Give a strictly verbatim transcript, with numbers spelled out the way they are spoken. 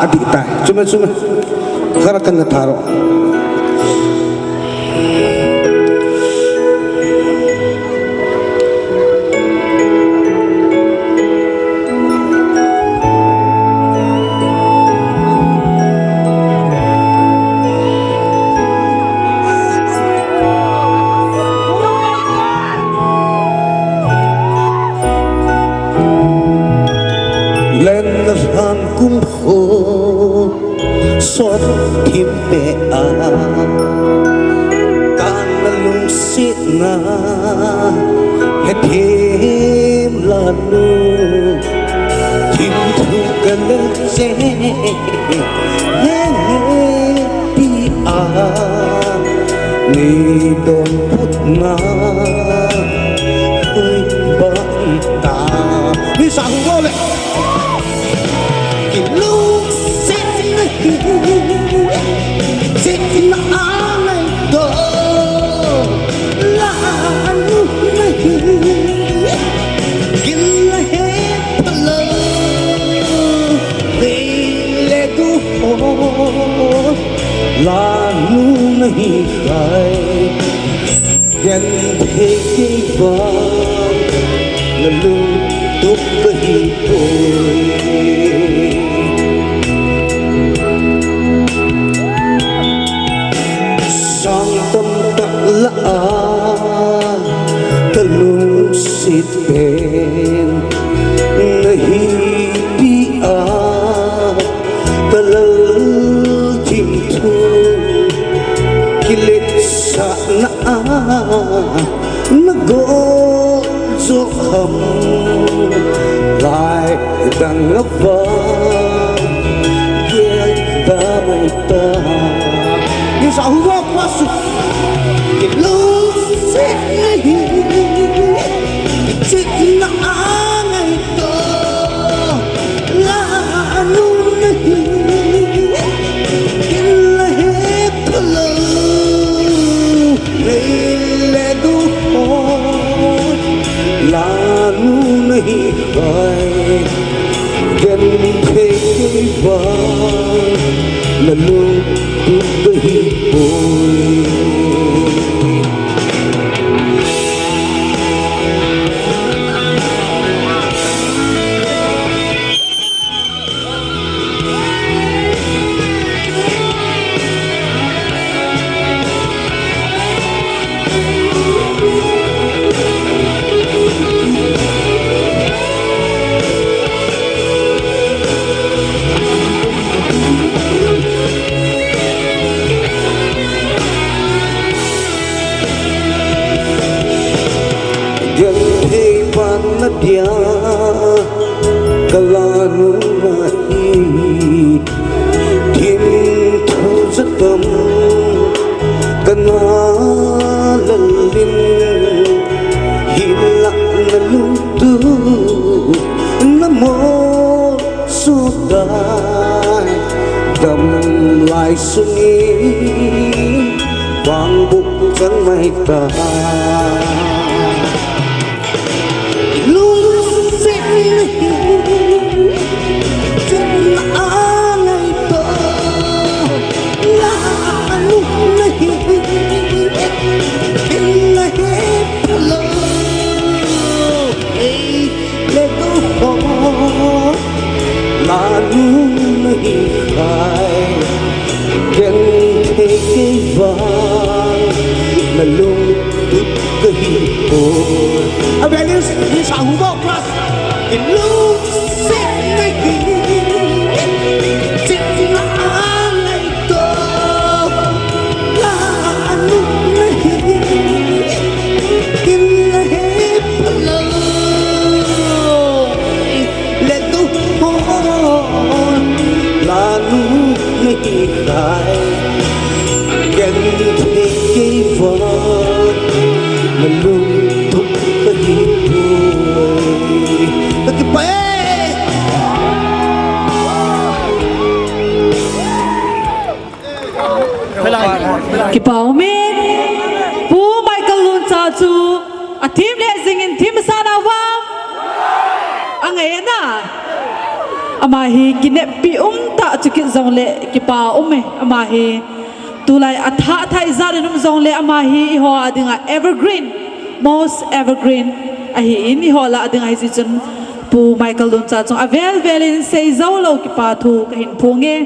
Adih tai. Chume, chume. Khara kan na tharo. Len ran kum ho sot thim pe a, kana lungsetna hethem lanu, thim thu kana che he pi a, nei don putna ui ba ta. Ni sa hu le. Kilungsetna hi, setna angai to, lanu nahi, kin nahe phalou, nei le du ho, lanu nahi khai. Genthei kei vang, nalungtup kahi poi. Sang tamtah lah a, kalungset pen, nahi pi a, kalal thim thu, kiletsahna a, nago jo ham, lai dang a vang, gel da mai ta. Ni sa hu va kwa su. Kilungsetna hi, kichehna angai to, lanu nahi, kin nahe phalou, nei le du ho, lanu nahi khai. Genthei kei vang, nalungtup kahi poi. Genthei vang na dia, kalanu nahi, thim thu ja tam, kana lal in, hinlah nalungtup, namo sutai, damlai sung in, vangboh chang mai ta. Lungsetna hi, chehna angai to, lanu nahi, kin nahe phalou, ei le du ho, lanu nahi khai. Genthei kei vang, nalungtup kahi poi. A balance, ni sa hu va class. Kilungsetna hi, chehna angai to, lanu nahi, kin nahe phalou, le du ho, lanu nahi khai. Genthei kei vang, nalungtup kahi poi. Kakipah e. Kipa um e. Pu Michael Luncha chu athim le jing in thim sa na vang. Angai na. Ama hi kineppi umtah chukit jongle kipa um e. Ama hi tulai athah thah ijat in um jongle ama hi eiho a dinga evergreen, most evergreen ahin eiho lah a dinga, hijeh chun Pu Michael Luncha chunga avel vel in seijou lou kipa thu kahin phong e.